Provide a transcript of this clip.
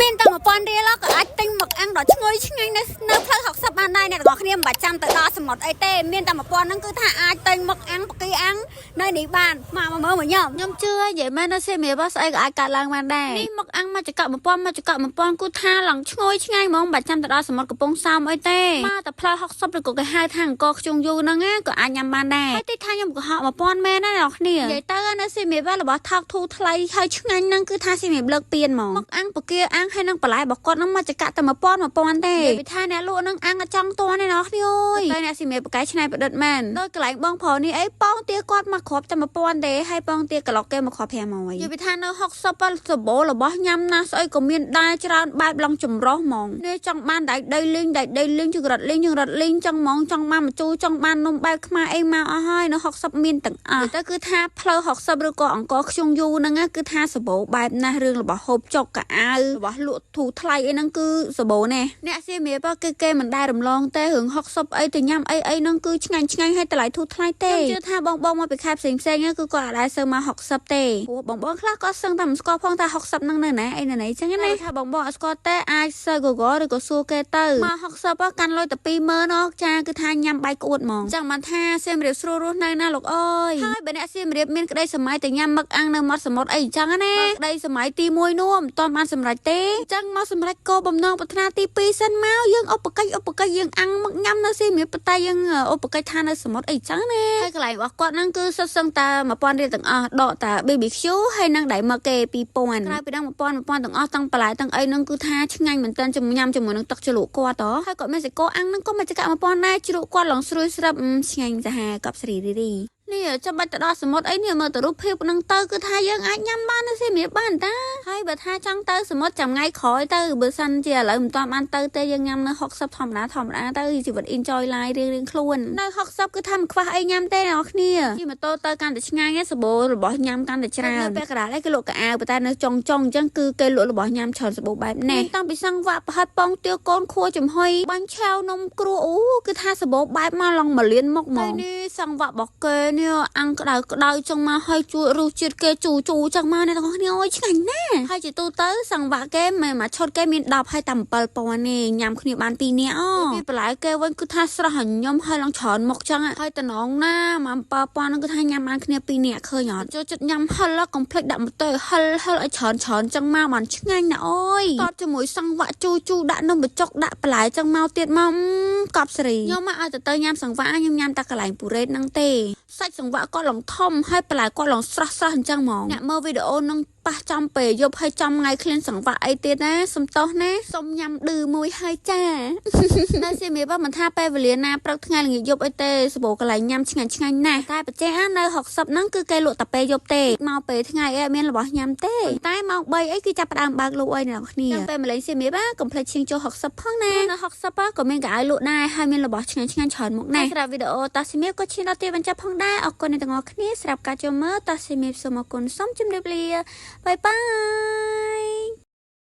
មានតែ1000រៀលក៏អាចទិញមឹកអាំងដ៏ឈ្ងុយឆ្ងាញ់នៅនៅផ្លូវ60បានដែរអ្នកទាំងអស់គ្នាមិនបាច់ចាំទៅដល់សមុទ្រអីទេមានតែ1000ហ្នឹងគឺថាអាចទិញមឹកអាំងបកាអាំងនៅនេះបានមកមកមើលមកញ៉ាំខ្ញុំជឿនិយាយមែននៅសៀមរាបស្អីក៏អាចកើតឡើងបានដែរនេះមឹកអាំងមកចក1000មកចក1000គឺថាឡើងឈ្ងុយឆ្ងាញ់ហ្មងមិនបាច់ចាំទៅដល់សមុទ្រកំពង់សោមអីទេមកតែផ្លូវ60ឬក៏គេហៅថាអង្គខ្ជុងយូរហ្នឹងណាក៏អាចញ៉ាំបានដែរហើយទីថាខ្ញុំកុហក1000មែនណាអ្នកគ្នានិយាយទៅនៅសៀមរាបរបស់ថោកធូរថ្លៃហើយឆ្ងាញ់ហ្នឹងគឺថាសៀមរាបលើកពៀនហ្មងមឹកអាំងពគាអាំងហើយនឹងបន្លែរបស់គាត់ហ្នឹងមកចកតែ1000 1000ទេនិយាយពីថាអ្នកលក់ហ្នឹងអាំងអត់ចង់តន់ទេអ្នកគ្នាអើយតែអ្នកសៀមរាបបកែឆ្នៃប្រឌិតមែនដោយកន្លែងបងប្រុសនេះអីប៉ងទាគាត់មកគ្រាប់តែ1000ទេហើយប៉ងទាក្លុកគេមកគ្រាប់500និយាយពីថានៅ60ប៉សបោរបស់ញ៉ាំណាស្អីក៏មានដែរច្រើនបែបឡងចម្រោះហ្មងនេះចង់បានដែកដីលីងដែកដីលីងចង្រិតលីងចង្រិតលីងចង់ហ្មងចង់បានម្ជូរចង់បាននំបែបខ្មែរអីមកអស់ហើយនៅ60មានទាំងអស់ទៅគឺថាផ្លូវ60ឬក៏អង្គខ្ជុងយូរហ្នឹងណាគឺថាសបោបែបណាស់រឿងរបស់ហូបចុកកៅអៅរបស់លក់ធូរថ្លៃអីហ្នឹងគឺសបោណែអ្នកសៀមរាបគឺគេមិនដែលរំលងទេរឿង60អីទៅញ៉ាំអីអីហ្នឹងគឺឆ្ងាញ់ឆ្ងាញ់ហើយតម្លៃធូរថ្លៃទេខ្ញុំជឿថាបងបងមកពីខេត្តផ្សេងផ្សេងៗគឺគាត់អត់ដែលសូវមក60ទេព្រោះបងបងខ្លះក៏សឹងតែមិនស្គាល់ផងថា60ហ្នឹងនៅណាអីនៅណីចឹងណាថាបងបងអត់ស្គាល់ទេអាច search Google ឬក៏សួរគេទៅមក60កាន់លុយតែ20000អចាគឺថាញ៉ាំបាយក្អួតហ្មងចឹងបានថាសៀមរាបស្រួលរស់នៅណាលោកអើយហើយបើអ្នកសៀមរាបមានក្តីសម័យទៅញ៉ាំមឹកអាំងនៅមាត់សមុទ្រអីចឹងណាក្តីសម័យទី1នោះមិនទាន់បានសម្រេចទេចឹងមកសម្រេចគោលបំណងប្រាថ្នាទី2សិនមកយើងឧបកិច្ចឧបកិច្ចយើងអាំងមឹកញ៉ាំនៅសៀមរាបប៉ុន្តែយើងឧបកិច្ចថានៅសមុទ្រអីចឹងណាហើយកន្លែងរបស់គាត់ហ្នឹងគឺសុទ្ធសឹងតែ1000រៀលទាំងអស់ដកតែ BBQ ហើយនឹងដៃមកគេ2000ក្រៅពីហ្នឹង1000 1000ទាំងអស់ទាំងបន្លែទាំងអីហ្នឹងគឺថាឆ្ងាញ់មែនតើជំញ៉ាំជាមួយនឹងទឹកជ្រលក់គាត់ហ៎ហើយគាត់មានសាច់គោអាំងហ្នឹងក៏មកចក1000ដែរជ្រក់គាត់ឡងស្រួយស្រាប់ឆ្ងាញ់សាហាវកប់ស្រីរីរីនេះចាំបាច់ទៅដល់សមុទ្រអីនេះមើលទៅរូបភាពហ្នឹងទៅគឺថាយើងអាចញ៉ាំបាននៅសៀមរាបបានតាហើយបើថាចង់ទៅសមុទ្រចាំថ្ងៃក្រោយទៅបើសិនជាឥឡូវមិនទាន់បានទៅទេយើងញ៉ាំនៅ60ធម្មតាធម្មតាទៅជីវិត enjoy life រៀងរៀងខ្លួននៅ60គឺថាមិនខ្វះអីញ៉ាំទេអ្នកនរគ្នាជិះម៉ូតូទៅកាន់តែឆ្ងាយសបោរបស់ញ៉ាំកាន់តែច្រើននៅពាក់កណ្ដាលឯងគេលក់កៅអៅប៉ុន្តែនៅចុងចុងអញ្ចឹងគឺគេលក់របស់ញ៉ាំច្រើនសបោបែបនេះតាំងពីសង្វាក់ប្រហិតប៉ងទាកូនខួចំហុយបាញ់ឆាវនំគ្រួអូគឺថាសបោបែបមកឡងមួយលានមុខហ្មងនេះសង្វាក់របស់គេនេះអាំងក្តៅក្តៅចឹងមកហើយជួយរសជាតិគេជូរជូរចឹងមកអ្នកទាំងអស់គ្នាអើយឆ្ងាញ់ណាស់ហើយជាទូទៅសង្វាក់គេមិនមួយឈុតគេមាន10ហើយតែ7000ទេញ៉ាំគ្នាបាន2នាក់អូពីបន្លែគេវិញគឺថាស្រស់ញញឹមហើយឡើងច្រើនមុខចឹងហើយតំណងណាមក7000ហ្នឹងគឺថាញ៉ាំបានគ្នា2នាក់ឃើញអត់ចូលចិត្តញ៉ាំហិលកុំភ្លេចដាក់ម្ទេសហិលហិលឲ្យច្រើនច្រើនចឹងមកបានឆ្ងាញ់ណាស់អូយតបជាមួយសង្វាក់ជូរជូរដាក់នំបញ្ចុកដាក់បន្លែចឹងមកទៀតមកកប់សេរីខ្ញុំមកឲ្យទៅញ៉ាំសង្វាក់ខ្ញុំញ៉ាំតែកន្លែងពូរ៉េតហ្នឹងទេសាច់សង្វាក់គាត់ឡងធំហើយបន្លែគាត់ឡងស្រស់ស្រស់អញ្ចឹងហ្មងអ្នកមើលវីដេអូនឹងប៉ះចំពេលយប់ហើយចំថ្ងៃឃ្លានសង្វាក់អីទៀតណាសុំទោសណាសុំញ៉ាំឌឺមួយហើយចា នៅសៀមរាបមិនថាពេលវេលាណាព្រឹកថ្ងៃល្ងាចយប់អីទេសបោកន្លែងញ៉ាំឆ្ងាញ់ឆ្ងាញ់ណាស់តែបច្ចេកនៅ60ហ្នឹងគឺគេលក់តែពេលយប់ទេមកពេលថ្ងៃអីអត់មានរបស់ញ៉ាំទេតែម៉ោង3អីគឺចាប់ផ្ដើមបើកលក់អីអ្នកនរគ្នាចាំពេលមកលេងសៀមរាបកុំភ្លេចឈៀងចូល60ផងណានៅ60ក៏មានកៅអៅលក់ដែរហើយមានរបស់ឆ្ងាញ់ឆ្ងាញ់ច្រើនមុខណាស់សម្រាប់វីដេអូតាសៀមរាបក៏ឈានដល់ទីបញ្ចប់ផងដែរអរគុណអ្នកទាំងអស់គ្នាសម្រាប់ការចូលមើលតាសៀមរាបសូមអរគុណសូមជម្រាបលា bye bye.